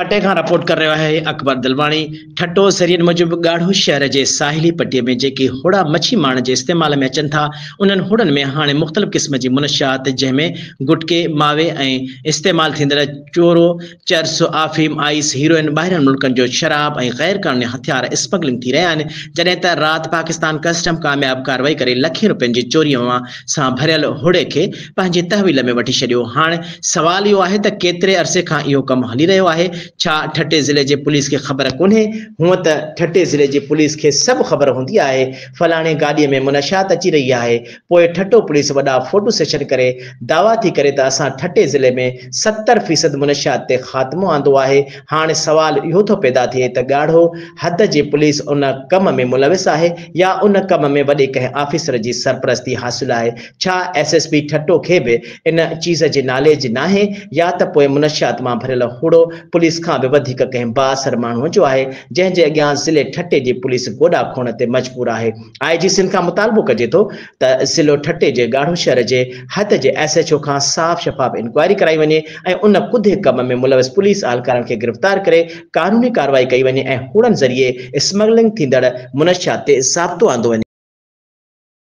ٺٽي کان رپورٽ ڪري رهيو آهي اڪبر دلواڻي. ٺٽو ذريعن موجب ڳاڙهو شهر جي ساحلي پٽي ۾ جيڪي هوڙا مڇي مارڻ جي استعمال ۾ اچن ٿا انهن هوڙن ۾ هاڻي مختلف قسم جي منشيات جنهن ۾ گٽڪي، ماوي ۽ استعمال ٿيندڙ چورو، چرس، آفيم، آئيس، هيروئن، ٻاهرين ملڪن جو شراب ۽ غير قانوني هٿيار اسمگلنگ ٿي رهيا آهن جڏهن ته رات پاڪستان ڪسٽم ڪامياب ڪارروائي ڪري لکين روپين جي چوري سان ڀريل هوڙي کي پنهنجي تحويل ۾ وٺي ڇڏيو. هاڻ سوال اهو آهي ته ڪيتري عرصي کان اهو ڪم هلي رهيو آهي؟ ڇا ٺٽي ضلعي جي پوليس کي خبر ڪونهي؟ هونء ته ٺٽي ضلعي جي پوليس کي سڀ خبر هوندي آهي، فلاڻي گاڏيء ۾ منشيات اچي رهي آهي، پوء ٺٽو پوليس وڏا فوٽو سيشن ڪري دعويٰ ٿي ڪري ته اسان ٺٽي ضلعي ۾ 70% منشيات تي خاتمو آندو آهي. هاڻ سوال اهو ٿو پيدا ٿئي ته ڳاڙهو حد جي پوليس ان ڪم ۾ ملوث آهي يا ان ڪم ۾ وڏي ڪنهن آفيسر جي سرپرستي حاصل آهي؟ ڇا ايس ايس پي ٺٽو کي به ان چيز جي ناليج ناهي يا ته پوء منشيات مان ڀريل هوڙو پوليس کان به وڌيڪ ڪنهن بااثر ماڻهوء جو آهي جنهن جي اڳيان ضلعي ٺٽي جي پوليس گوڏا کوڻ تي مجبور آهي. آء جي سنڌ کان مطالبو ڪجي ٿو ته ضلعو ٺٽي جي ڳاڙهو شهر جي حد جي ايس ايڇ او کان صاف شفاف انڪوائري ڪرائي وڃي ۽ ان ڪڌي ڪم ۾ ملوث پوليس اهلڪارن کي گرفتار ڪري قانوني ڪارروائي ڪئي وڃي ۽ هوڙن ذريعي اسمگلنگ ٿيندڙ منشيات تي ضابطو آندو وڃي.